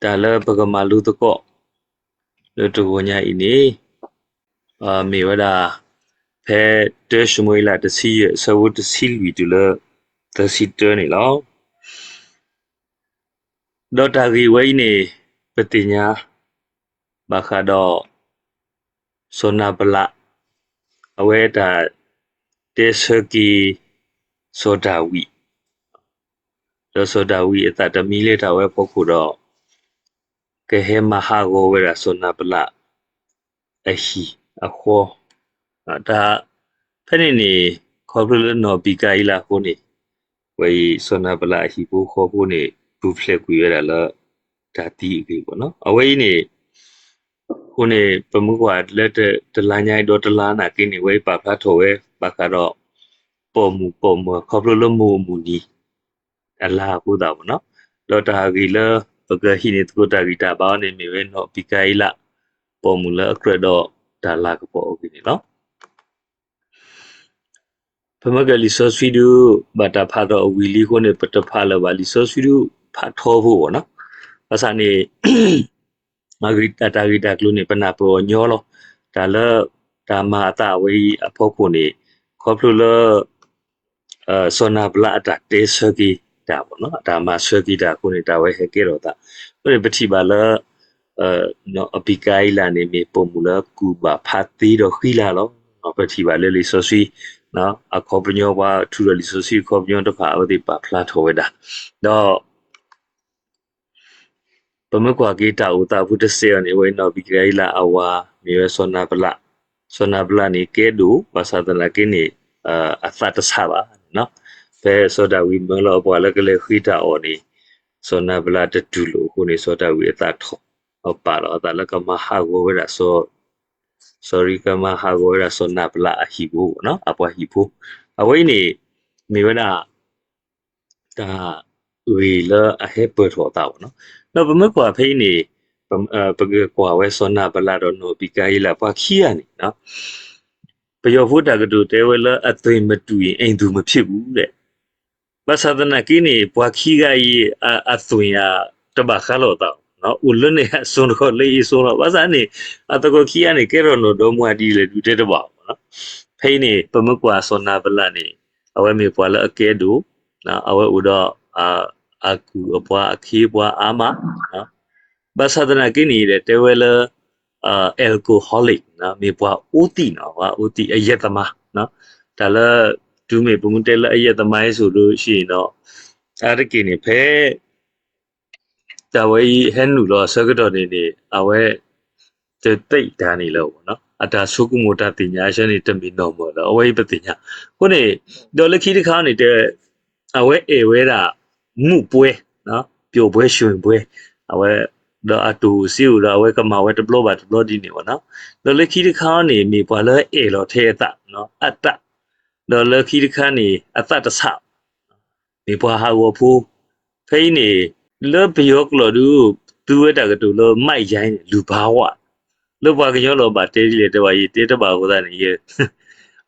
တၢ်လၢပကမၤလိသကိး လၢတဂီၤညါအံၤန့ၣ် မ့ၢ်ဝဲဒၣ် ဖဲတၢၡမူၤအ့လးတဆံယဲၢ် အဆၢဖိတဆံလွံၢ်တုၤလၢ သၢဆံတၢန့ၣ်လီၤ. ဒီးတၢ်ဂ့ၢ်ဝဲအံၤန့ၣ် ပသ့ၣ်ညါ ဘၣ်ဃးဒီး စီၤနၤဘလး အဝဲတၢ်တဲဆၢက့ၤ စီၤဒၤဝံး ဒီးစီၤဒၤဝံးအသးတမံလၢတၢ်ဝဲအဖီခိၣ်ဒီး ကဟဲမၤဟးဂီၤဝဲဒၣ်စီၤနၤဘလး အဟံၣ်အဃီ, တၢ် ဖဲန့ၣ်န့ၣ် ခီဖျိလၢနီၢ်ဘံကၤအံလးအဃိန့ၣ် ဝဲအံၤ စီၤနၤဘလးအဟံၣ်ဖိဃီဖိန့ၣ် ပူၤဖျဲးကွံာ်ဝဲဒၣ်လၢ တၢ်သံအဂ့ၢ်ဘၣ်နီၤ. အဝဲအံၤန့ၣ် အဃိန့ၣ် ပမ့ၢ်ကွၢ်လၢ တလါညါအံၤဒီးတလါနာ်က့န့ၣ် ဝဲအံၤပာ်ဖျါထီၣ်ဝဲ ဘၣ်ဃးဒီး ပိာ်မုၣ်ပိာ်မၢၤ ခီဖျိလၢမိၢ်အမုၢ်နံၤ အလါအဃိသတးဘၣ်နီၤ. ဒီးတၢ်ဂ့ၢ်လၢ ပကဟံးန့ၢ်သကိးတၢ်ဂံၢ်တၢ်ဘါအီၤန့ၣ် မ့ၢ်ဝဲနီၢ်ဘံကၤအံလး ပိာ်မုၣ်လၢအကြၢးဒီးတၢ်လၤကပီၤအဂ့ၢ်န့ၣ်လီၤ. ပမ့ၢ်ကွၢ်လံာ်စီဆှံဒုး ဘၣ်တၢ်ဖးထီၣ်အဝံၤလံအဃိန့ၣ် ပတဖးလၢၤဘၣ် လံာ်စီဆှံဒုး ဖးထီဖိဘၣ်နီၤ. ဘၣ်ဆၣ်န့ၣ် အတၢ်ဂ့ၢ်တၢ်ကျိၤန့ၣ် ပနၢ်ပၢၢ်အီၤညီလီၤ. တၢ်လၢ တၢ်မၤအသးဝဲအံၤအဖီခိၣ်န့ၣ် ခီဖျိလၢ စီၤနၤဘလးအတၢ်တဲဆၢက့ၤတၢ်ဘၣ်နီၤ အတၢ်မၤဆၢက့ၤတၢ်အဃိန့ၣ် တၢ်ဝဲဟဲကဲထီၣ်သး. အဃိန့ၣ် ပထံၣ်ဘၣ်လၢ နီၢ်ဘံကၤအံလးန့ၣ် မ့ၢ်ပိာ်မုၣ်လၢကူၣ်ဘၣ်ဖးသ့ဒီးဃံလၤလီၤ. ပထံၣ်ဘၣ်လၢလံာ်စီဆှံ အခီပညီ ပှၤထုးထီၣ်လံာ်စီဆှံအခီပညီတဖၣ် အဝဲသ့ၣ်ပာ်ဖျါထီၣ်ဝဲဒၣ် ဒီး ပမ့ၢ်ကွၢ်က့ၤတၢ်အိၣ်သးအဖုတစဲးအံၤန့ၣ် အဝဲနီၢ်ဘံကၤအံလးအဝၤ မ့ၢ်ဝဲစီၤနၤဘလး, စီၤနၤဘလးန့ၣ်ကဲဒိၣ် ဘၣ်ဆၣ်သနာ်က့န့ၣ် အသးတဆးဘၣ်. ဖဲစီၤဒၤဝံးမၢလီၤအပှၤလၢကလဲၤဃ့တၢ်အီၣ်န့ၣ် စီၤနၤဘလးတတူၢ်လိာ်အဃိန့ၣ် စီၤဒၤဝံးအသးထီၣ် ပာ်လီၤအသးလၢကမၤဟးဂီၤဝဲဒၣ် sorry ကမၤဟးဂီၤဝဲဒၣ်စီၤနၤဘလးအဟံၣ်ဖိဘၣ်နီၤ အပှၤဟံၣ်ဖိ. အဝဲအံၤန့ၣ် မ့ၢ်ဝဲဒၣ် တၢ်ဂ့ၢ်လၢအဟဲပၢၢ်ထီၣ်အသးဘၣ်နီၤ. ဒီးပမ့ၢ်ကွၢ်ဖဲအံၤန့ၣ် ပကကွၢ်ဝဲစီၤနၤဘလးဒီးနီၢ်ဘံကၤအံလးပှၤခံဂၤန့ၣ် ပယီၤဖိတၢ်ကတိၤတဲဝဲလၢ အသွင်မတူရင် အိမ်သူမဖြစ်ဘူး ဒဲး ဘၣ်ဆၣ်သနာ်က့န့ၣ် ပှၤခံဂၤအံၤ အသွင်ဧါ တဘၣ်ဃးလိာ်သးဘၣ်, အိၣ်လၢန့ၣ်အစိၤတခီလၢအံၤအစိၤလီၤ. ဘၣ်ဆၣ်န့ၣ် အသကိးခံဂၤန့ၣ် ကဲထီၣ်နီၢ်ဒီမါဝၤဒ်လဲၣ်ဒုးတဲတဘၣ်ဘၣ်. ဖဲအံၤန့ၣ် ပမ့ၢ်ကွၢ်စီၤနၤဘလးန့ၣ် အဝဲမ့ၢ်ပှၤလၢအကဲဒိၣ်, အဝဲအိၣ်ဒီး အကူၣ်အပှၤအခ့အပှၤအါမး, ဘၣ်ဆၣ်သနာ်က့န့ၣ်ဒီး တဲဝဲလၢ alcoholic မ့ၢ်ပှၤအိသံးနီၤ, ပှၤအိသံး အယက်သမား, တၢ်လၢ တုၤမ့ၢ်ပမ့ၢ်တဲလၢအယက်သမားအံၤ ဆိုလို့ရှိရင်တော့ အါတက့ၢ်န့ၣ် ဖဲ တၢ်ဝဲအံၤဟဲနုာ်လီၤအဆၢကတီၢ်န့ၣ်န့ၣ် အဝဲ တသ့ၣ်တၢ်န့ၣ်လၢၤဘၣ်နီၤ, အတၢ်ဆိကမိၣ်တၢ်သ့ၣ်ညါအဆၢန့ၣ် တမ့ၢ်နီၢ်မၢၢ်လၢၤ အဝဲအံၤပသ့ၣ်ညါ. အဃိန့ၣ် ဒီးလၢခံတခါန့ၣ် တဲ အဝဲအဲၣ်ဝဲဒၣ် မုၣ်ပွဲ, ပျော်ပွဲ ရွှင်ပွဲ, အဝဲ ဒီးအတိၢ်စ့အိၣ်ဒီး အဝဲကမၤဝဲတဘျီဘၣ်တဘျီဒ်န့ၣ်ဘၣ်နီၤ. ဒီးလၢခံတခါန့ၣ် မ့ၢ်ပှၤလၢအဲၣ်လီၤထဲအသး အတၢ်, ဒီးလၢခံတခါန့ၣ် အသးတဆး မ့ၢ်ပှၤဟးဂီၤဖိ. ဖဲအံၤန့ၣ် လၢပယီၤကျိာ်ဒုး သူဝဲတၢ်ကတိၤလၢ မိုက်ရိုင်း လူဘာဝ လၢပှၤကညီလီၤဘၣ်တဲဒ်လဲၣ်တဲဘၣ် ယတဲတဘၣ်အဃိသတးန့ၣ် ယ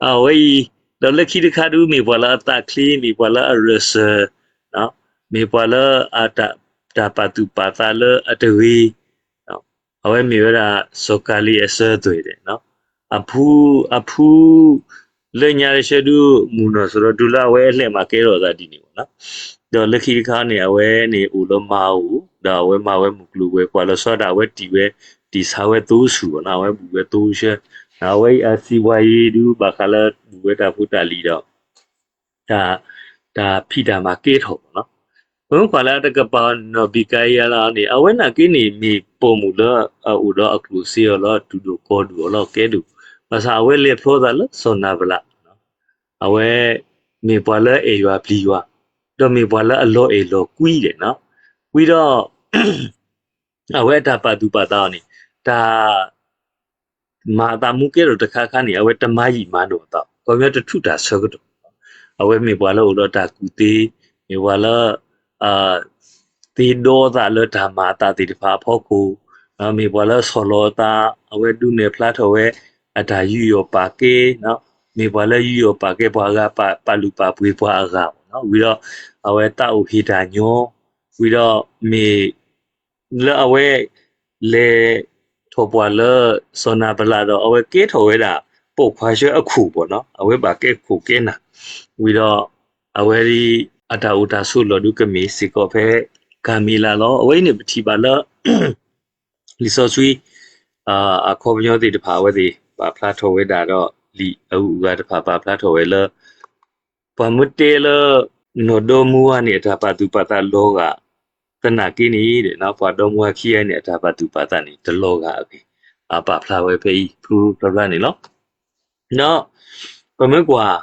အဝဲအံၤ ဒီးလၢခံတခါဒုး မ့ၢ်ပှၤလၢအသးချ့ မ့ၢ်ပှၤလၢအရၢၢ်စၢၤ မ့ၢ်ပှၤလၢ တၢ်ပာ်သူၣ်ပာ်သးလၢအတဂ့ၤ အဝဲမ့ၢ်ဝဲဒၣ် စီၤကၤလံၤအစၢၤသွဲၣ်ဒဲး အဖု အဖု လၢညါတဆၢဒုး မုၢ်နီၢ်စိၤဒီးတုၤလၢအဝဲအလဲၤမၤကဲထီၣ်အသးဒ်န့ၣ်ဘၣ်နီၤ. ဒီးလၢခံတခါန့ၣ် အဝဲန့ၣ်အိၣ်လၢမၤအူ ဒီးအဝဲမၤဝဲမုၢ်ကျိၤဝဲၤကွာ်လီၤဆီဒၣ် အဝဲတံၢ်ဝဲ တံၢ်ဆါဝဲသိဆူၣ်ဘၣ်နီၤ အဝဲဘူၣ်ဝဲသိဆှၢ အဝဲအံၤအစံးဝဲအံၤဒုး ဘၣ်ဃးလၢဘူၣ်ဝဲတၢ်ဖိတၢ်လံၤဒီး တၢ် တၢ်ဖံးတၢ်မၤကဲထီၣ်ဘၣ်နီၤ. ပမ့ၢ်ကွၢ်လၢတကပၤနီၢ်ဘံကၤအံလးန့ၣ် အဝဲနာ်က့န့ၣ် မ့ၢ်ပိာ်မုၣ်လၢအအိၣ်ဒီးအကျိၣ်စ့အီၤလီၤ တုၤဒိၣ်ကီၢ်ဒိၣ်အီၤလီၤ ကဲဒိၣ်, ဘၣ်ဆၣ်အဝဲလဲၤဖျီသးလၢစီၤနၤဘလး အဝဲ မ့ၢ်ပှၤလၢအအဲၣ်ယွၤပျံၤယွၤ, ဒီးမ့ၢ်ပှၤလၢအလီၤအဲၣ်လီၤကွံဒဲးနီၤ. ဝံၤဒီး အဝဲအတၢ်ပာ်သူၣ်ပာ်သးအီၤန့ၣ် တၢ် မၤအသးမူကဲထီၣ်တခါခါန့ၣ် အဝဲတမၤယံာ်မၤနီၢ်အသး ခီပညီတထူးတၢ်ဆၢကတီၢ်, အဝဲမ့ၢ်ပှၤလၢအိၣ်ဒီးတၢ်ကူၣ်သ့, မ့ၢ်ပှၤလၢ သ့ဒီသးလၢတၢ်မၤအသးသ့ၣ်တဖၣ်အဖီခိၣ်, မ့ၢ်ပှၤလၢဆီၣ်လီၤအသး, အဝဲဒုးနဲၣ်ဖျါထီၣ်ဝဲ အတၢ်ယူးယီၣ်ပာ်ကဲ, မ့ၢ်ပှၤလၢယူးယီၣ်ပာ်ကဲပှၤအဂၤ ပာ်လုၢ်ပာ်ပှ့ၤပှၤအဂၤနီၤ. ဝံၤဒီး အဝဲသးအိၣ်ဟ့ၣ်တၢ်ညီ, ဝံၤဒီးမ့ၢ် လၢအဝဲလဲၤထီၣ်ပှၢ်လၢစီၤနၤဘလးဒီး အဝဲကဲထီၣ်ဝဲဒၣ်ပိာ်ခွါဆှၢအခိၣ်ဘၣ်နီၤ, အဝဲဘၣ်ကဲခိၣ်ကဲနၢ်ဝံၤဒီး အဝဲအတၢ်အိၣ်တၢ်ဆိးလီၢ်ဒုးကမ့ၢ်စ့ၢ်ကီးဖဲကၤမ့လးလီၤ. အဝဲအံၤန့ၣ် ပထံၣ်ဘၣ်လၢ လံာ်စီဆှံ အခီပညီသ့ၣ်တဖၣ် အဝဲသ့ၣ်ပာ်ဖျါထီၣ်ဝဲဒၣ်ဒီး လံာ်အဂုၤအဂၤတဖၣ်ပာ်ဖျါထီၣ်ဝဲလၢ ပှၤမ့ၢ်တဲလၢ နီၢ်ဒီမါဝၤန့ၣ် အတၢ်ပာ်သူၣ်ပာ်သးလီၤဂာ် သနာ်က့န့ၣ် ပှၤဒီမါဝၤခံဂၤန့ၣ် အတၢ်ပာ်သူၣ်ပာ်သးန့ၣ် တလီၤဂာ်အဂ့ၢ် အပာ်ဖျါဝဲဖဲအံၤ ဖုဖျါဖျါန့ၣ်လီၤ. ဒီးပမ့ၢ်ကွၢ်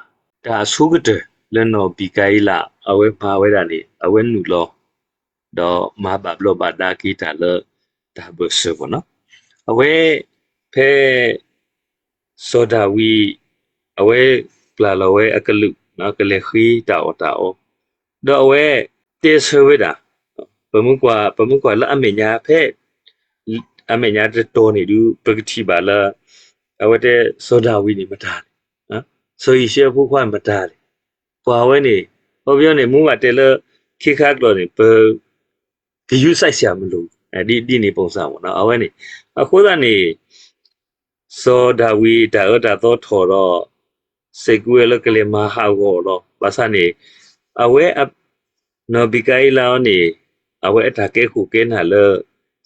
တၢ်အဆိကတၢၢ်လၢနီၢ်ဘံကၤအ့လး အဝဲမၤဝဲဒၣ်န့ၣ် အဝဲနုာ်လီၤ ဒီးမၤဘၣ်ဘျီးဘၣ်ဒါက့ၤတၢ်လၢတၢ်ဘၢၣ်စၢၤဘၣ်နီၤ. အဝဲ ဖဲ စီၤဒၤဝံး အဝဲပျၢ်လီၤဝဲအကလုာ် ကလဲၤဃ့တၢ်အီၣ်တၢ်အီ ဒီးအဝဲတဲဆၢဝဲဒၣ် ပမ့ၢ်ကွၢ် ပမ့ၢ်ကွၢ်လၢအမဲာ်ညါဖဲ အမဲာ်ညါတတီၤန့ၣ်ဒုး ပကထံၣ်ဘၣ်လၢ အဝဲတဲစီၤဒၤဝံးန့ၣ်မတၤလဲၣ်, စီၤယံၤၡဲအဖိခွါမတၤလဲၣ်, ပှၤဝဲန့ၣ် အခီပညီန့ၣ် မ့ၢ်ဘၣ်တဲလၢ ခ့ခါကျိာ်န့ၣ် ပ ဂရုစိုက်စရာမလိုဘူး ဒ်န့ၣ် ပုံစံပေါ့နော် အဝဲန့ၣ် အဃိသတးန့ၣ် စီၤဒၤဝံးတၢ်အၢတၢ်သီထီၣ်ဒီး စဲးကူဝဲလၢကလဲၤမၤဟးဂီၤအီၤလီၤ. ဘၣ်ဆၣ်န့ၣ် အဝဲ နီၢ်ဘံကၤအ့လးအံၤန့ၣ် အဝဲအတၢ်ကဲခိၣ်ကဲနၢ်လၢ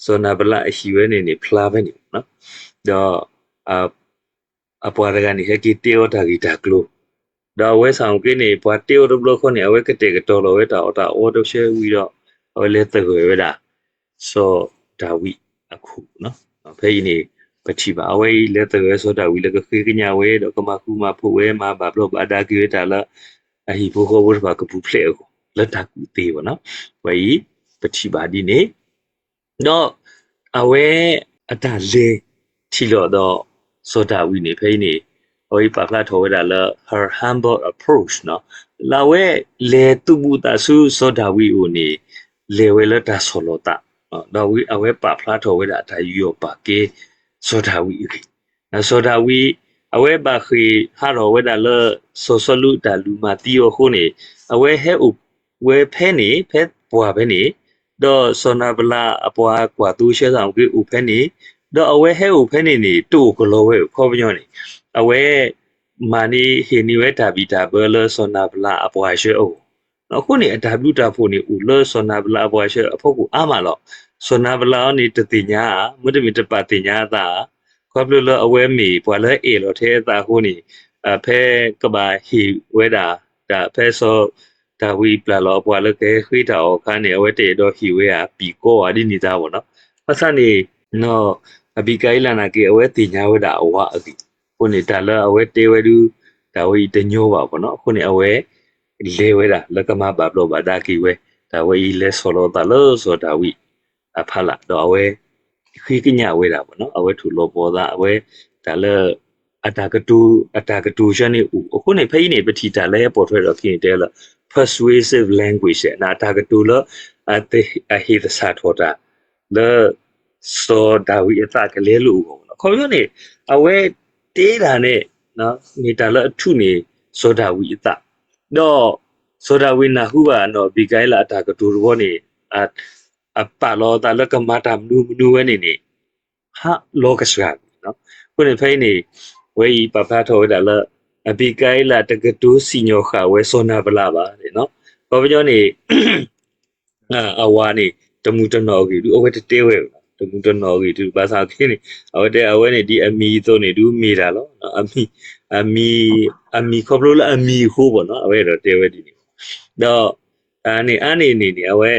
စီၤနၤဘလးအဟံၣ်ဝဲန့ၣ်န့ၣ် ဖျါဖဲန့ၣ် ဒီး အပှၤတဂၤန့ၣ် ဟဲက့ၤတဲအီၤတၢ်ဂ့ၢ်တၢ်ကျိၤ, ဒီးအဝဲဆၣ်အိၣ်က့န့ၣ် ပှၤတဲအီၤတဘျီဃီန့ၣ် အဝဲကတဲာ်ကတီၤလီၤဝဲတၢ်အီၣ်တၢ်အီတဆၢဝံၤဒီး အဝဲလဲၤသဂၢၢ်ဝဲဒၣ် စီၤဒၤဝံးအခိၣ်, ဖဲအံၤန့ၣ် ပထံၣ်ဘၣ် အဝဲအံၤလဲၤသဂၢၢ်စီၤဒၤဝံးလၢကဃ့ကညးဝဲ ဒီးကမၤဃူမၤဖိးဝဲ မၤဘၣ်ဘျီးဘၣ်ဒါက့ၤဝဲတၢ်လၢ အဟံၣ်ဖိဃီဖိတဖၣ်ကပူၤဖျဲးအဂီၢ် လၢတၢ်ကူၣ်သ့ဘၣ်နီၤ, ဝဲအံၤ ပထံၣ်ဘၣ်ဒ်န့ၣ် ဒီးအဝဲအတၢ်လဲၤထံၣ်လိာ်ဒီးစီၤဒၤဝံးန့ၣ် ဖဲအံၤန့ၣ် အဝဲအံၤပာ်ဖျါထီၣ်ဝဲဒၣ်လၢ her humble approach နီၤ, လၢအဝဲလဲၤသူၣ်ဘူးသးဆူစီၤဒၤဝံးအအိၣ်န့ၣ် လဲၤဝဲလၢတၢ်ဆီၣ်လီၤသး, ဒီးအဝဲပာ်ဖျါထီၣ်ဝဲဒၣ်အတၢ်ယူးယီၣ်ပာ်ကဲစီၤဒၤဝံးအဂ့ၢ် စီၤဒၤဝံး အဝဲဘၣ်ဃ့ၢ်ဟးထီၣ်ဝဲဒၣ်လၢ စီၤစီလူးအတၢ်လူၤမၤသံအီၤအဃိန့ၣ် အဝဲဟဲအိၣ်ဝဲဖဲန့ၣ် ဖဲပှၢ်ဖဲန့ၣ်, ဒီးစီၤနၤဘလးအပှၤကွၢ်သိဆှၢသးအိၣ်က့ၤအိၣ်ဖဲန့ၣ်, ဒီးအဝဲဟဲအိၣ်ဖဲန့ၣ်န့ၣ် တအိၣ်ကလီဝဲ အခီပညီန့ၣ် အဝဲ မၤန့ၢ်ဟ့ၣ်န့ၢ်ဝဲတၢ်ဘံၣ်တၢ်ဘၢလၢစီၤနၤဘလးအပှၤဆှၢအဂီၢ်, အဃိန့ၣ် အတၢ်ဘျုးတၢ်ဖှိၣ်န့ၣ်အိၣ်လၢစီၤနၤဘလးအပှၤဆှၢအဖီခိၣ်အါမးလီၤ. စီၤနၤဘလးအံၤန့ၣ်တသ့ၣ်ညါဧါ, မ့တမ့ၢ်တပာ်သ့ၣ်ညါအသးဧါ, ခီဖျိလၢအဝဲမ့ၢ်ပှၤလၢအအဲၣ်လီၤထဲအသးအဃိန့ၣ် ဖဲကဘၣ်ဟ့ၣ်ဝဲဒၣ် တၢ်ဖဲစီၤဒၤဝံးပျၢ်လီၤအပှၤလၢကဟဲဃ့တၢ်အီၣ်အခါန့ၣ် အဝဲတအဲၣ်ဒိးဟ့ၣ်ဝဲဧါ ပံာ်ကီဧါဒ်န့ၣ်သးဘၣ်နီၤ, ဘၣ်ဆၣ်န့ၣ် နီၢ်အဘံကၤအ့လးနာ်က့ အဝဲသ့ၣ်ညါဝဲဒၣ်အဝၤအဂ့ၢ်, အဃိန့ၣ် တၢ်လၢအဝဲတဲဝဲဒုး တၢ်ဝဲအံၤတညီဘၣ်ဘၣ်နီၤ, အဃိန့ၣ် အဝဲ လဲၤဝဲဒၣ်လၢကမၤဘၣ်ဘျီးဘၣ်ဒါက့ၤဝဲ, တၢ်ဝဲအံၤလဲၤဆီၣ်လီၤအသးလၢစီၤဒၤဝံးအဖီလာ် ဒီးအဝဲ ဃ့ကညးဝဲဒၣ်ဘၣ်နီၤ, အဝဲထိၣ်လီၤပှီၢ်သး အဝဲ တၢ်လၢ အတၢ်ကတိၤ အတၢ်ကတိၤဆၢန့ၣ်အိၣ်, အဃိန့ၣ် ဖဲအံၤန့ၣ် ပထံၣ်တၢ်လၢဟဲပိာ်ထွဲဒီးခံန့ၣ်တဲလၢ persuasive language န့ၣ် အတၢ်ကတိၤလၢ အဟ့ၣ်သဆၣ်ထီၣ်တၢ် လၢ စီၤဒၤဝံးအသးကလဲလိာ်အဂီၢ်ဘၣ်နီၤ, ခီပညီန့ၣ် အဝဲတဲဒၣ်န့ၣ် မ့ၢ်တၢ်လၢအထူးန့ၢ် စီၤဒၤဝံးအသး, ဒီး စီၤဒၤဝံးနၢ်ဟူဘၣ်နီၢ်အဘံကၤအ့လးအတၢ်ကတိၤတဘီန့ၣ် အပာ်လီၤအသးလၢကမၤတၢ်မနုၤမနုၤဝဲန့ၣ်န့ၣ် ဟးလီၤကစှၤန့ၣ်, အဃိန့ၣ်ဖဲအံၤန့ၣ် ဝဲအံၤပာ်ဖျါထီၣ်ဝဲဒၣ်လၢ အဘံကၤအ့လးတကတိၤစံၣ်ညီၣ်ဃာ်ဝဲစီၤနၤဘလးဘၣ်န့ၣ်နီၤ, ခီပညီန့ၣ် အဝၤန့ၣ် တမုၢ်တနီၣ်အဂ့ၢ်ဒုး အဝဲတတဲဝဲဘၣ်နီၤ, တမုၢ်တနီၣ်အဂ့ၢ်ဒုး ဘၣ်ဆၣ်က့န့ၣ် အဝဲတဲအဝဲန့ၣ်ဒ်အမံၤအသိးန့ၣ်ဒုးမ့ၢ်တၢ်လီၤ, အမံၤ အမံၤခီဖျိလၢအမံၤအဃိဘၣ်နီၤ အဝဲအဲၣ်ဒိးတဲဝဲဒ်န့ၣ်, ဒီး အန့ၣ်အါန့ၢ်န့ၣ်န့ၣ် အဝဲ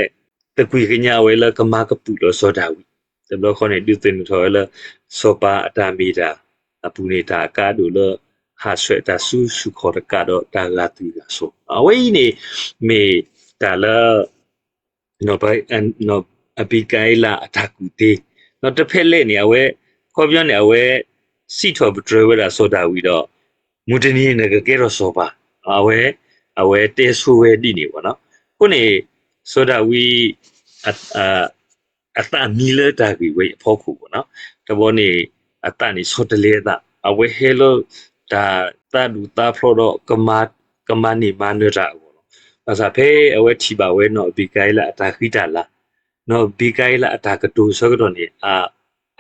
သကွံာ်ကညးဝဲလၢကမၤကပုာ်လီၤစီၤဒၤဝံး, တဘျီဃီန့ၣ် ဒုးသ့ၣ်နီၣ်ထီၣ်ဝဲလၢ စီၤပၤအတၢ်မ့ၢ်တၢ် အပူၤန့ၣ် တၢ်အကါဒိၣ်လၢ ဟးဆှဲးတၢ်စုဆူၣ်ခီၣ်တကးဒီးတၢ်ဂာ်သွံၣ်ဂာ်စီၤ, အဝဲအံၤန့ၣ် မ့ၢ်တၢ်လၢ အဘံကၤအ့လးအတၢ်ကူၣ်သ့, ဒီးတဖဲလဲၣ်န့ၣ် အဝဲ ခီပညီန့ၣ် အဝဲ စံးထီၣ်ပတြၢၤဝဲဒၣ်စီၤဒၤဝံးဒီး မုၢ်တနံၤန့ၣ်နကကဲထီၣ်စီၤပၤ, အဝဲ အဝဲတဲဆိဝဲဒ်န့ၣ်ဘၣ်နီၤ, အဃိန့ၣ် စီၤဒၤဝံး အသးမံလၢတၢ်ဂ့ၢ်ဝဲအံၤအဖီခိၣ်ဘၣ်နီၤ, တဘျီန့ၣ် အသးန့ၣ်ဆီတလဲအသး, အဝဲဟဲလၢ တၢ်သးဒူၣ်သးဖျိးဒီး ကမၤန့ၢ်မၤနၢၤတၢ်အဂီၢ်လီၤ, ဘၣ်ဆၣ်ဖဲအဝဲထံၣ်ဘၣ်ဝဲနီၢ်အဘံကၤအ့လးအတၢ်ဃံတၢ်လၤ နီၢ်ဘံကၤအ့လးအတၢ်ကတိၤဆၢကတီၢ်န့ၣ်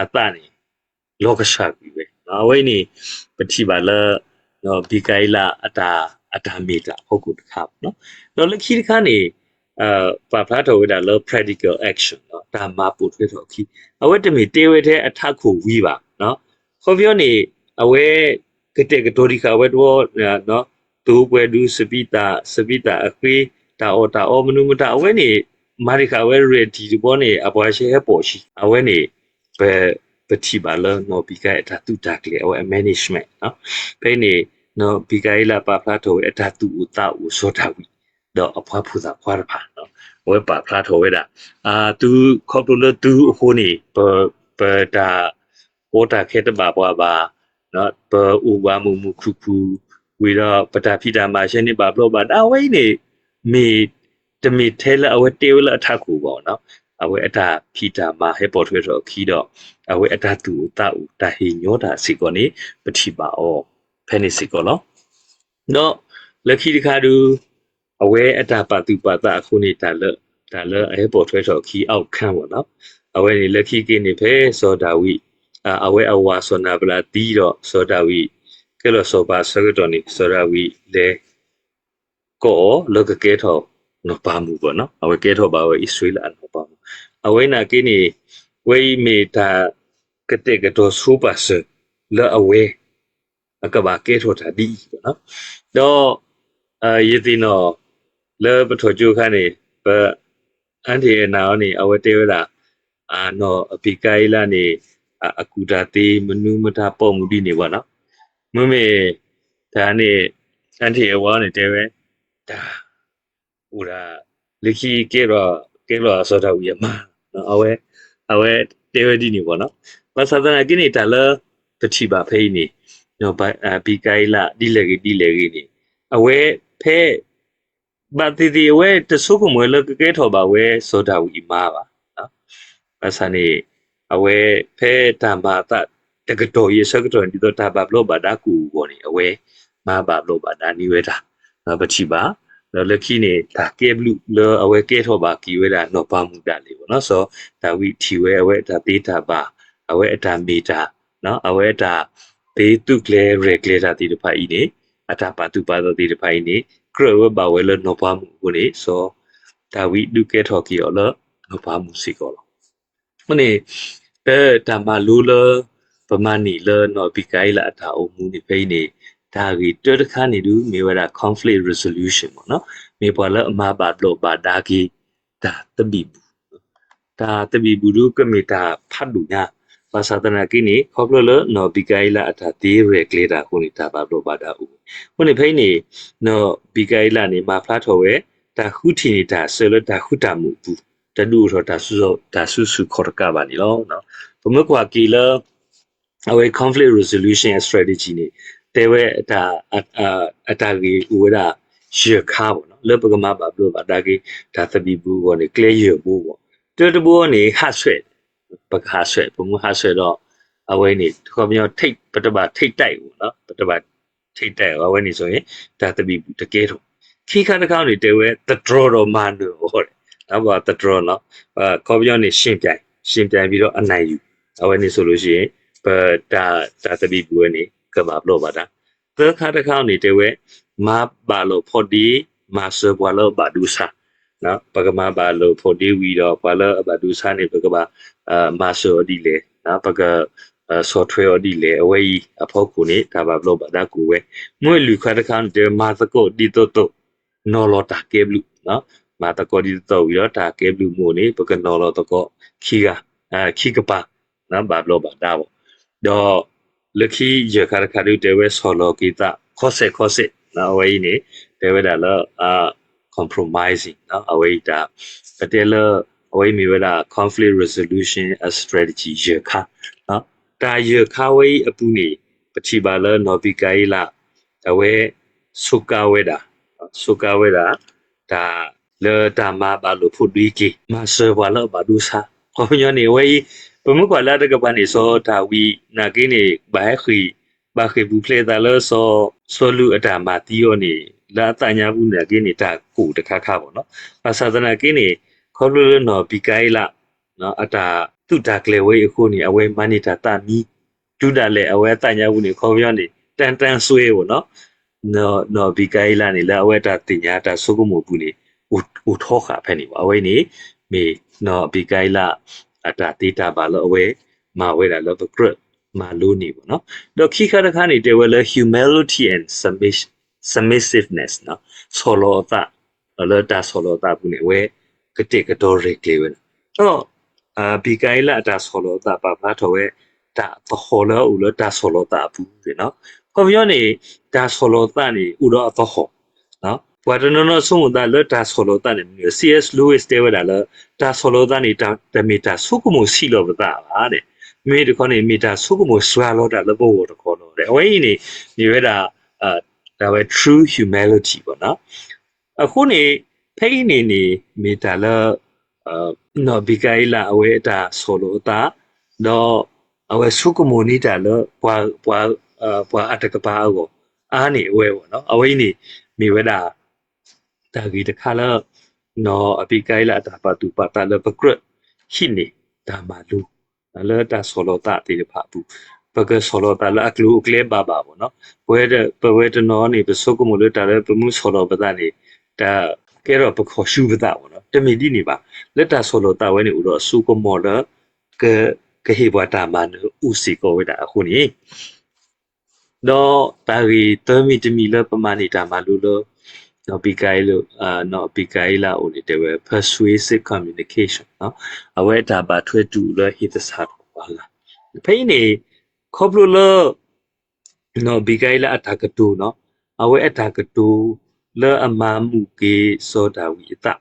အသးန့ၣ် လီၤကဆှၣ်ကွံာ်ဝဲ, အဝဲအံၤန့ၣ် ပထံၣ်ဘၣ်လၢ နီၢ်ဘံကၤအ့လးအတၢ် အတၢ်မ့ၢ်တၢ်အဖီခိၣ်တခါ, ဒီးလၢခံတခါန့ၣ် ပာ်ဖျါထီၣ်ဝဲဒၣ်လၢ practical action တၢ်မၤပိာ်ထွဲထီၣ်အခံ, အဝဲတမ့ၢ်တဲဝဲထဲအထးခိၣ်ဝံၤဘၣ်, ခီပညီန့ၣ် အဝဲ ကတဲာ်ကတီၤဒံးဃာ်ဝဲတဝီ သိပှဲၤဒုး စပံးသၣ် စပံးသၣ်အဃ့ တၢ်အီၣ်တၢ်အီ မနုၤမတၤ အဝဲန့ၣ် မၤဒံးဃာ်ဝဲ ready တဘျီန့ၣ် အပှၤဆဲဟဲပိာ်ဆံ အဝဲန့ၣ် ပ ပထံၣ်ဘၣ်လၢနီၢ်ဘံကၤအ့လးအတၢ်သူၣ်တၢ်ကျဲၤ အဝဲအ management ဖဲအံၤန့ၣ် နီၢ်ဘံကၤအ့လးပာ်ဖျါထီၣ်ဝဲအတၢ်သူၣ်အိၣ်သးအိၣ်စီၤဒၤဝံး ဒီးအပှၤဖိသၣ်ခွါတဖၣ် အဝဲပာ်ဖျါထီၣ်ဝဲဒၣ် သုခီဖျိလၢသုအဃိန့ၣ် ပတၢ်ကီတၢ်ခဲတဘၣ်ပှၤဘၣ် ပအိၣ်ဘၣ်မုာ်မုာ်ခုၣ်ခုၣ် ဝံၤဒီးပတၢ်ဖံးတၢ်မၤဆဲန့ၣ်ဘၣ်ဘျီးဘၣ်ဒါ အဝဲအံၤန့ၣ် မ့ၢ် တမ့ၢ်ထဲလၢအဝဲတဲဝဲလၢအထးခိၣ်ဘၣ်, အဝဲအတၢ်ဖံးတၢ်မၤဟဲပိာ်ထွဲထီၣ်အခံဒီး အဝဲအတၢ်သူၣ်အိၣ်သးအိၣ် တၢ်ဟ့ၣ်ညီတၢ်စ့ၢ်ကီးန့ၣ် ပထံၣ်ဘၣ်အီၤ ဖဲန့ၣ်စ့ၢ်ကီးလီၤ. ဒီးလၢခံတခါဒုး အဝဲအတၢ်ပာ်သူၣ်ပာ်သးအဃိန့ၣ် တၢ်လၢ တၢ်လၢအဟဲပိာ်ထွဲထီၣ်အခံ outcome ဘၣ်နီၤ, အဝဲန့ၣ်လၢခံက့ၤန့ၣ် ဖဲစီၤဒၤဝံး အဝဲအဝၤစီၤနၤဘလးသံဒီး စီၤဒၤဝံး ကဲလီၤစီၤပၤအဆၢကတီၢ်န့ၣ် စီၤဒၤဝံးလဲၤ ကိးအီၤလၢကကဲထီၣ်နီၢ်ပၤမုၣ်ဘၣ်နီၤ, အဝဲကဲထီၣ်ဘၣ်ဝဲအံၣ်စရ့လးအနီၢ်ပၤမုၣ်, အဝဲနာ်က့န့ၣ် ဝဲအံၤမ့ၢ်တၢ်ကတဲာ်ကတီၤဆိပာ်စၢၤလၢအဝဲ အကဘၣ်ကဲထီၣ်တၢ်ဒ်အံၤဘၣ်နီၤ, ဒီး ယသ့ၣ်နီၣ် လၢပထီၣ်ကၠိအခါန့ၣ် ပ အၣ်ထံၣ်အနၢ်အီၤန့ၣ် အဝဲတဲဝဲဒၣ် နီၢ်အဘံကၤအ့လးန့ၣ် အကူၣ်တၢ်သ့ မနုၤမတၤပိာ်မုၣ်ဒ်န့ၣ်ဘၣ်နီၤ, မ့မ့ၢ် တၢ်န့ၣ် အၣ်ထံၣ်အဝၤန့ၣ်တဲဝဲ တၢ် အိၣ်ဒၣ် လၢခံကဲထီၣ် ကဲထီၣ်စီၤဒၤဝံးအမါ အဝဲ အဝဲတဲဝဲဒ်န့ၣ်ဘၣ်နီၤ, ဘၣ်ဆၣ်သနာ်က့န့ၣ် တၢ်လၢ ပထံၣ်ဘၣ်ဖဲအံၤန့ၣ် ဘံကၤအ့လးဒ်လဲၣ်ဂ့ၤဒ်လဲၣ်ဂ့ၤန့ၣ် အဝဲဖဲ ဘၣ်သ့ၣ်သ့ၣ်အဝဲတဆိကမိၣ်လၢကကဲထီၣ်ဘၣ်ဝဲစီၤဒၤဝံးအမါဘၣ်, ဘၣ်ဆၣ်န့ၣ် အဝဲဖဲတၢ်မၤအသးတကတီၢ်အံၤအဆၢကတီၢ်န့ၣ် ဒ်သိးတၢ်ဘၣ်ဘျီးဘၣ်ဒါကအိၣ်အဂီၢ်န့ၣ် အဝဲမၤဘၣ်ဘျီးဘၣ်ဒါန့ၢ်ဝဲတၢ် ပထံၣ်ဘၣ်, ဒီးလၢခံန့ၣ် တၢ်ကဲဘျုးလၢအဝဲကဲထီၣ်ဘၣ်က့ၤဝဲဒၣ်နီၢ်ပၤမုၣ်ဒၣ်လဲာ်ဘၣ်နီၤ, စီၤဒၤဝံးထံၣ်ဝဲအဝဲအတၢ်သ့တၢ်ဘၣ် အဝဲအတၢ်မ့ၢ်တၢ် အဝဲအတၢ်သ့သူၣ်ကျဲၤရဲၣ်ကျဲၤတၢ်သ့ၣ်တဖၣ်အံၤန့ၣ် အတၢ်ပာ်သူၣ်ပာ်သးသ့ၣ်တဖၣ်အံၤန့ၣ် ကြၢးဝဲဘၣ်ဝဲလၢနီၢ်ပၤမုၣ်အဃိန့ၣ် စီၤဒၤဝံးဒုးကဲထီၣ်က့ၤအီၤလၢနီၢ်ပၤမုၣ်စ့ၢ်ကီးလီၤ. အဃိန့ၣ် တၢ်မၤလိလၢ ပမၤန့ၢ်လၢနီၢ်ဘံကၤအ့လးအတၢ်အိၣ်မူန့ၣ်ဖဲအံၤန့ၣ် တၢ်ဂ့ၢ်တၢတခါန့ၣ်ဒုး မ့ၢ်ဝဲဒၣ် conflict resolution မ့ၢ်နီၤ, မ့ၢ်ပှၤလၢအမၤဘၣ်ဘျီးဘၣ်ဒါက့ၤ တၢ်သဘံၣ်ဘုၣ် တၢ်သဘံၣ်ဘုၣ်ဒုးကမ့ၢ်တၢ်ဖးဒိၣ်ညါ, ဘၣ်ဆၣ်သနာ်က့န့ၣ် ခီဖျိလၢနီၢ်ဘံကၤအ့လးအတၢ်သ့ရဲၣ်ကျဲၤတၢ်အဃိန့ၣ် တၢ်ဘၣ်ဘျီးဘၣ်ဒါအိၣ်ဝဲ. အဃိန့ၣ်ဖဲအံၤန့ၣ် နီၢ်ဘံကၤအ့လးန့ၣ် မၤဖျါထီၣ်ဝဲ တၢ်ဃုထံၣ်န့ၢ်တၢ်ဆၢလၢတၢ်ဃုတၢ်မုာ်အပူၤ တဒုးအိၣ်ထီၣ်တၢ်ဆူၣ်ဆူၣ်ခီၣ်တကးဘၣ်န့ၣ်လီၤ. ပမ့ၢ်ကွၢ်က့ၤလၢ အဝဲ conflict resolution strategy န့ၣ် တဲဝဲ အတၢ်ဂ့ၢ်အိၣ်ဝဲဒၣ် ယဲၢ်ခါဘၣ်နီၤ, လၢပကမၤဘၣ်ဘျီးဘၣ်ဒါက့ၤ တၢ်သဘံၣ်ဘုၣ်အဂီၢ်န့ၣ် ကျဲယဲၢ်ဘိဘၣ်. တၢတဘိန့ၣ် ဟးဆွဲး, ပကဟးဆွဲး, ပမ့ၢ်ဟးဆွဲးဒီး အဝဲန့ၣ် ခီပညီ ပတဘၣ်ထိပ်တိုက်အီၤ, ပတဘၣ်ထိပ်တိုက်အီၤ, အဝဲန့ၣ် တၢ်သဘံၣ်ဘုၣ်တကဲထီၣ်. ခံခါတခါန့ၣ် တဲဝဲ သတြီၤဒီးမၤနၢၤအီၤ, ပှၤသတြီၤနီၤ, ခီပညီန့ၣ် ယှဉ်ပြိုင်, ယှဉ်ပြိုင်ပြီးတော့ အနိုင်ယူ, အဝဲန့ၣ် ဆိုလို့ရှိရင် ပတၢ် တၢ်သဘံၣ်ဘုၣ်ဝဲန့ၣ် ကဘၣ်ဘျီးဘၣ်ဒါ. သၢခါတခါန့ၣ် တဲဝဲ မၤဘၣ်လိာ်ဖိးဒ့, မၤစၢၤပှၤလၢအဘၣ်ဒိဆါ, ပကမၤဘၣ်လိာ်ဖိးဒ့ဝံၤဒီး ပှၤလၢအဘၣ်ဒိဆါန့ၣ် ပကဘၣ် မၤစၢၤအီၤဒ်လဲၣ်, ပက ဆီၣ်ထွဲအီၤဒ်လဲၣ်, အဝဲအံၤအဖီခိၣ်န့ၣ် တၢ်ဘၣ်ဘျီးဘၣ်ဒါကအိၣ်ဝဲ. မ့ၢ်လွံၢ်ခါတခါန့ၣ် တဲဝဲ မၤသကိးဒ်သိးသိး နီၤလီၤတၢ်ကဲဘျုး, မၤသကိးဒ်သိးသိးဝံၤဒီး တၢ်ကဲဘျုးမ့ၢ်အိၣ်န့ၣ် ပကနီၤလီၤသကိး ခံဂၤ ခံကပၤ ဘၣ်ဘျီးဘၣ်ဒါဘၣ်. ဒီးလၢခံယဲၢ်ခါတခါဒုး တဲဝဲဆီၣ်လီၤက့ၤသး ခီစဲးခီစဲး, အဝဲအံၤန့ၣ် တဲဝဲဒၣ်လၢ compromising အဝဲအံၤတၢ် ပတဲလၢ အဝဲအံၤမ့ၢ်ဝဲဒၣ် conflict resolution strategy ယဲၢ်ခါ. တၢ်ယဲၢ်ခါဝဲအံၤအပူၤန့ၣ် ပထံၣ်ဘၣ်လၢနီၢ်ဘံကၤအ့လး အဝဲ ဆိကါဝဲဒၣ်, ဆိကါဝဲဒၣ် တၢ်လၢတၢ်မၤဘၣ်လိာ်ဖိးဒ့က့ၤ မၤစၢၤပှၤလၢအဘၣ်ဒိဆါ. ခီပညီန့ၣ် အဝဲအံၤ ပမ့ၢ်ကွၢ်လၢအတကပၤန့ၣ် စီၤဒၤဝံးနာ်က့န့ၣ် ဘၣ်ဟဲဃ့ၢ်, ဘၣ်ဃ့ၢ်ပူၤဖျဲးသးလၢစီၤ, စီၤလူးအတၢ်မၤသံအီၤန့ၣ် လၢအသးညါပူၤနာ်က့န့ၣ် တၢ်ကိၢ်တခါခါဘၣ်နီၤ. ဘၣ်ဆၣ်သနာ်က့န့ၣ် ခီဖျိလၢနီၢ်ဘံကၤအ့လး အတၢ်သူၣ်တၢ်ကျဲၤဝဲအံၤအဃိန့ၣ် အဝဲမၤန့ၢ်တၢ်သးမံ, တုၤဒၣ်လဲာ်အဝဲအသးညါပူၤန့ၣ် ခီပညီန့ၣ် တၢ်တၢ်စွဲဝဲနီၤ, နီၢ်ဘံကၤအ့လးန့ၣ် လၢအဝဲအတၢ်သ့ၣ်ညါတၢ်ဆိကမိၣ်အပူၤန့ၣ် အိၣ်ထီဃာ်ဖဲန့ၣ်ဘၣ်. အဝဲအံၤန့ၣ် မ့ၢ်နီၢ်ဘံကၤအ့လး အတၢ်သ့တၢ်ဘၣ်လၢအဝဲ မၤဝဲဒၣ်လၢပကြၢးမၤလိန့ၣ်ဘၣ်နီၤ. ဒီးခံခါတခါန့ၣ် တဲဝဲလၢ humility and submission, submissiveness နီၤ, ဆီၣ်လီၤအသး, ဒီးလၢတၢ်ဆီၣ်လီၤအသးအပူၤန့ၣ် အဝဲကတဲာ်ကတီၤရဲၣ်ကျဲၤဝဲဒၣ်, ဒီး ဘံကၤအ့လးအတၢ်ဆီၣ်လီၤအသးပာ်ဖျါထီၣ်ဝဲ တၢ်သဟီၣ်လၢအအိၣ်လၢတၢ်ဆီၣ်လီၤသးအပူၤန့ၣ်နီၤ. ခီပညီန့ၣ် တၢ်ဆီၣ်လီၤသးန့ၣ် အိၣ်ဒီးအသဟီၣ် ပှၤတနီၤနီၤဆိကမိၣ်သးလၢတၢ်ဆီၣ်လီၤသးန့ၣ် မနုၤ, C S Lewis တဲဝဲဒၣ်လၢ တၢ်ဆီၣ်လီၤသးန့ၣ် တမ့ၢ်တၢ်ဆိကမိၣ်ဆံးလီၤပသးဘၣ်န့ၣ်, မ့မ့ၢ်တခီန့ၣ် မ့ၢ်တၢ်ဆိကမိၣ်စှၤလီၤတၢ်လၢပဂီၢ်တခီလီၤ. အဝဲအံၤန့ၣ် မ့ၢ်ဝဲဒၣ် တၢ်ဝဲ true humility ဘၣ်နီၤ. အဃိန့ၣ် ဖဲအံၤန့ၣ်န့ၣ် မ့ၢ်တၢ်လၢ နီၢ်ဘံကၤအ့လးအဝဲအတၢ်ဆီၣ်လီၤအသး, ဒီးအဝဲဆိကမိၣ်န့ၢ်တၢ်လၢ ပှၤ ပှၤအတကပၤအဂီၢ် အါန့ၢ်အဝဲဘၣ်နီၤ. အဝဲအံၤန့ၣ် မ့ၢ်ဝဲဒၣ် တၢ်ဂ့ၢ်တခါလၢ နီၢ်ဘံကၤအ့လးအတၢ်ပာ်သူၣ်ပာ်သးလၢပကြၢးဟံးန့ၢ်တၢ်မၤလိ လၢတၢ်ဆီၣ်လီၤသးသ့ၣ်တဖၣ်အပူၤ, ပကဆီၣ်လီၤသးလၢအကျိၤအကျဲဘၣ်ဘၣ်ဘၣ်နီၤ. ပဝဲတနီၤန့ၣ် ပဆိကမိၣ်လၢတၢ်လၢပမ့ၢ်ဆီၣ်လီၤပသးန့ၣ် တၢ်ကဲထီၣ်ပခီၣ်ဆူပသးဘၣ်နီၤ. တမ့ၢ်ဒ်န့ၣ်ဘၣ်. လၢတၢ်ဆီၣ်လီၤသးဝဲန့ၣ် အိၣ်ဒီးအစိကမီၤလၢ ကဟ့ၣ်ပှၤတၢ်မၤနၢၤအိၣ်စ့ၢ်ကီးဝဲဒၣ်အဃိန့ၣ် ဒီးတၢ်ဂ့ၢ်သၢမံၤတမံၤလၢပမၤန့ၢ်တၢ်မၤလိလၢ နီၢ်ဘံကၤအ့လး နီၢ်ဘံကၤအ့လးအအိၣ်န့ၣ် တဲဝဲ persuasive communication အဝဲအတၢ်ဘၣ်ထွဲတူၢ်လိာ်လၢဟ့ၣ်သဆၣ်ထီၣ်ပှၤဂၤ, ဖဲအံၤန့ၣ် ခီဖျိလၢ နီၢ်ဘံကၤအ့လးအတၢ်ကတိၤနီၤ, အဝဲအတၢ်ကတိၤလၢအမၤမုာ်က့ၤစီၤဒၤဝံးအသး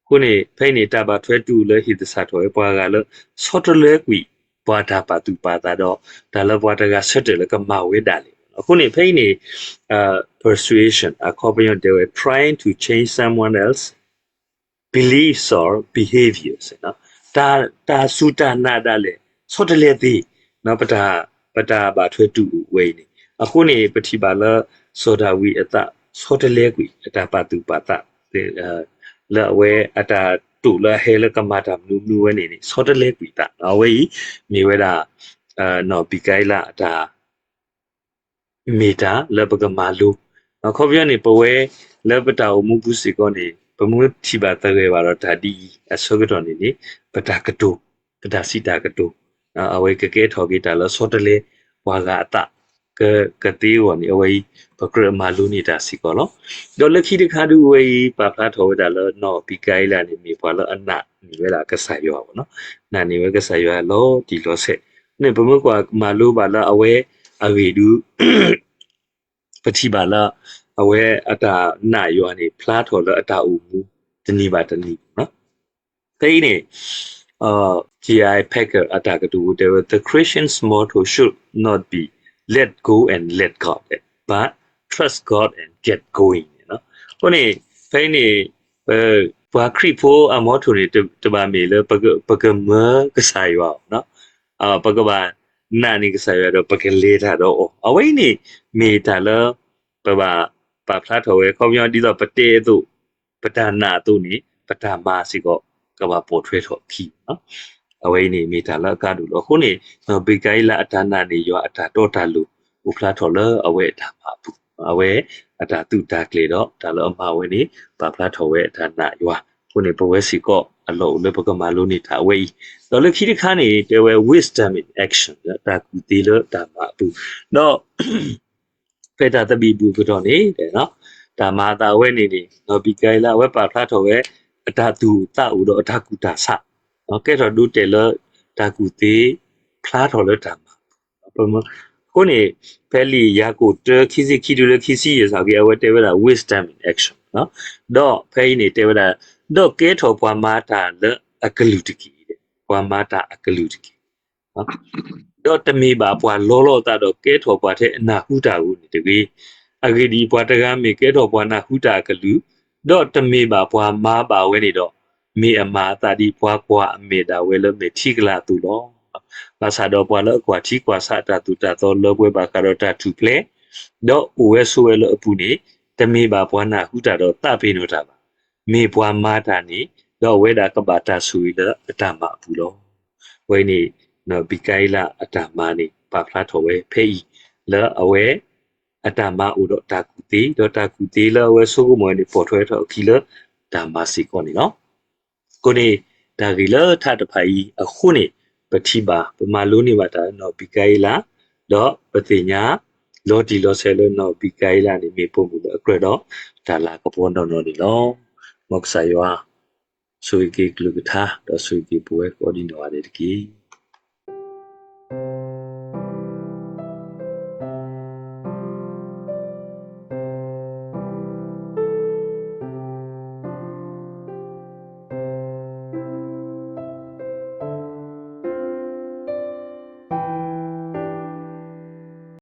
အဃိန့ၣ် ဖဲအံၤန့ၣ် တၢ်ဘၣ်ထွဲတူၢ်လိာ်လၢဟ့ၣ်သဆၣ်ထီၣ်ဝဲပှၤဂၤလၢ ဆီတလဲကွံာ်ပှၤတၢ်ပာ်သူၣ်ပာ်သးဒီး တၢ်လၢပှၤတဂၤဆၢတဲာ်လၢကမၤဝဲဒၣ်လဲာ်. အဃိန့ၣ် ဖဲအံၤန့ၣ် persuasion အခီပညီတဲဝဲ trying to change someone else beliefs or behaviors တၢ်စူၢ်တၢ်နာ်ဒၣ်လဲာ် ဆီတလဲသ့ ပတၢ်ဘၣ်ထွဲတူၢ်ဝဲအံၤန့ၣ်. အဃိန့ၣ် ပထံၣ်ဘၣ်လၢ စီၤဒၤဝံးအသး ဆီတလဲကွံာ် အတၢ်ပာ်သူၣ်ပာ်သး လၢအဝဲအတၢ်တိာ်လၢအဟဲလၢကမၤတၢ်မနုၤမနုၤဝဲန့ၣ်န့ၣ် ဆီတလဲကွံာ်သး. အဝဲအံၤ မ့ၢ်ဝဲဒၣ် နီၢ်ဘံကၤအ့လးအတၢ် မ့ၢ်တၢ်လၢပကမၤလိ, အခီပညီန့ၣ် ပဝဲလၢပတၢ်အိၣ်မူပူၤစ့ၢ်ကီးန့ၣ် ပမ့ၢ်ထံၣ်ဘၣ်သဂၢၢ်ဘၣ်ဒီးတၢ်ဒ်အံၤ အဆၢကတီၢ်န့ၣ်န့ၣ် ပတၢ်ကတိၤ, ပတၢ်စံးတၢ်ကတိၤ အဝဲကကဲထီၣ်က့ၤတၢ်လၢဆီတလဲပှၤဂၤအသး ကသ့အဂီၢ်န့ၣ် အဝဲအံၤ ပကြၢးမၤလိန့ၢ်တၢ်စ့ၢ်ကီးလီၤ. ဒီးလၢခံတခါဒုး အဝဲအံၤ ပာ်ဖျါထီၣ်ဝဲဒၣ်လၢ နီၢ်ဘံကၤအ့လးန့ၣ် မ့ၢ်ပှၤလၢအနာ်န့ၢ်ဝဲဒၣ်ကစၢ်ယွၤဘၣ်နီၤ, နာ်န့ၢ်ဝဲကစၢ်ယွၤလီၤတံၢ်လီၤဆဲးန့ၣ် ပမ့ၢ်ကွၢ်မၤလိဘၣ်လၢအဝဲအဂ့ၢ်ဒုး ပထံၣ်ဘၣ်လၢ အဝဲအတၢ်နာ်ယွၤန့ၣ် ဖျါထီၣ်လၢအတၢ်အိၣ်မူတနံၤဘၣ်တနံၤလီၤ. ဖဲအံၤန့ၣ် J I Packer အတၢ်ကတိၤတဲဝဲ The Christian's motto should not be let go and let God, but trust God and get going န့ၣ်လီၤ. အဃိန့ၣ် ဖဲအံၤန့ၣ် ပှၤခရံာ်ဖိအ motto န့ၣ် တဘၣ်မ့ၢ်လၢ ပကမၢကစၢ်ယွၤအီၤ ပကဘၣ်နာ်န့ၢ်ကစၢ်ယွၤဒီး ပကလဲၤတၢ်ဒီးအီၤ, အဝဲအံၤန့ၣ် မ့ၢ်တၢ်လၢ ပဘၣ်ပာ်ဖျါထီၣ်ဝဲ ခီပညီဒ်သိးပတဲအသိး ပတၢ်နာ်အသိးန့ၣ် ပတၢ်မၤစ့ၢ်ကီး ကဘၣ်ပိာ်ထွဲထီၣ်အခံလီၤ. အဝဲအံၤန့ၣ်မ့ၢ်တၢ်လၢအကါဒိၣ်လီၤ. အဃိန့ၣ် နီၢ်ဘံကၤအ့လးအတၢ်နာ်န့ၢ်ယွၤအတၢ်တီတၢ်လိၤ အိၣ်ဖျါထီၣ်လၢအဝဲအတၢ်မၤအပူၤ, အဝဲအတၢ်သူၣ်တၢ်ကျဲၤဒီး တၢ်လၢအမၤဝဲန့ၣ် ပာ်ဖျါထီၣ်ဝဲအတၢ်နာ်ယွၤ. အဃိန့ၣ် ပဝဲစ့ၢ်ကီးအလီၢ်အိၣ်လၢပကမၤလိန့ၢ်တၢ်အဝဲအံၤ, ဒီးလၢခံတခါန့ၣ် တဲဝဲ wisdom in action တၢ်ကူၣ်သ့လၢတၢ်မၤအပူၤ, ဒီး ဖဲတၢ်သဘံၣ်ဘုၣ်ကတီၢ်န့ၣ် တၢ်မၤအသးအဝဲန့ၣ်န့ၣ် နီၢ်ဘံကၤအ့လး အဝဲပာ်ဖျါထီၣ်ဝဲ အတၢ်သူၣ်အိၣ်သးအိၣ်ဒီးအတၢ်ကူၣ်တၢ်ဆး, ကဲထီၣ်ဒိတဲာ်လၢ တၢ်ကူၣ်သ့ ဖျါထီၣ်လၢတၢ်မၤအပူၤ, အဃိန့ၣ် ဖဲလံာ်ယၤကိာ်တၢ ခံဆံခံတုၤလၢခံဆံယဲၢ် စးက့ အဝဲတဲဝဲဒၣ် wisdom in action ဒီးဖဲအံၤန့ၣ်တဲဝဲဒၣ် ဒီးကဲထီၣ်ပှၤမၤတၢ်လၢအကလုၢ်တက့ၢ်, ပှၤမၤတၢ်အကလုၢ်တက့ၢ် ဒီးတမ့ၢ်ဘၣ်ပှၤလီလီၤအသးဒီးကဲထီၣ်ပှၤထဲအနၢ်ဟူတၢ်ဧိၤန့ၣ်တဂ့ၤ. အဂ့ၢ်ဒ်အံၤ, ပှၤတဂၤမ့ၢ်ကဲထီၣ်ပှၤနၢ်ဟူတၢ်အကလုၢ်, ဒီးတမ့ၢ်ဘၣ်ပှၤမၤဘၣ်ဝဲန့ၣ်ဒီး, မ့ၢ်အမၤအသးဒ်ပှၤကွၢ်အမဲာ်ဒၣ်ဝဲလၢမဲာ်ထံကလၤအသိးလီၤ. ဘၣ်ဆၣ်ဒီးပှၤလၢအကွၢ်ထံကွၢ်ဆးအတၢ်သိၣ်တၢ်သီလၢပှဲၤဘၣ်ဃးဒီးတၢ်ထူၣ်ဖျဲး, ဒီးအိၣ်ဝဲဆိးဝဲလၢအပူၤန့ၣ်, တမ့ၢ်ဘၣ်ပှၤနၢ်ဟူတၢ်ဒီးသးပ့ၤနီၣ်တၢ်ဘၣ်. မ့ၢ်ပှၤမၤတၢ်န့ၣ် ဒီးအဝဲဒၣ်ကဘၣ်တၢ်ဆိၣ်ဂ့ၤလၢအတၢ်မၤအပူၤလီၤ. အဝဲန့ၣ် နီၢ်ဘံကၤအ့လးအတၢ်မၤန့ၣ် ပာ်ဖျါထီၣ်ဝဲဖဲအံၤ လၢအဝဲ အတၢ်မၤအိၣ်ဒီးတၢ်ကူၣ်သ့, ဒီးတၢ်ကူၣ်သ့လၢအဝဲဆိကမိၣ်ဝဲန့ၣ် ပိာ်ထွဲထီၣ်အခံလၢတၢ်မၤစ့ၢ်ကီးန့ၣ်လီၤ. အဃိန့ၣ် တၢ်ဂ့ၢ်လၢထးတဖၣ်အံၤအဃိန့ၣ် ပထံၣ်ဘၣ် ပမၤလိန့ၢ်ဘၣ်တၢ်လၢနီၢ်ဘံကၤအ့လး, ဒီးပသ့ၣ်ညါ လီၤတံၢ်လီၤဆဲးလၢနီၢ်ဘံကၤအ့လးန့ၣ် မ့ၢ်ပိာ်မုၣ်လၢအကြၢးဒီးတၢ်လၤကပီၤနီၢ်နီၢ်န့ၣ်လီၤ. မ်ကစၢ်ယွၤ ဆိၣ်ဂ့ၤက့ၤကလုၢ်ကထါ ဒီးဆိၣ်ဂ့ၤက့ၤပဝဲကိးဒံနီၢ်ဂၤဒဲးတက့ၢ်.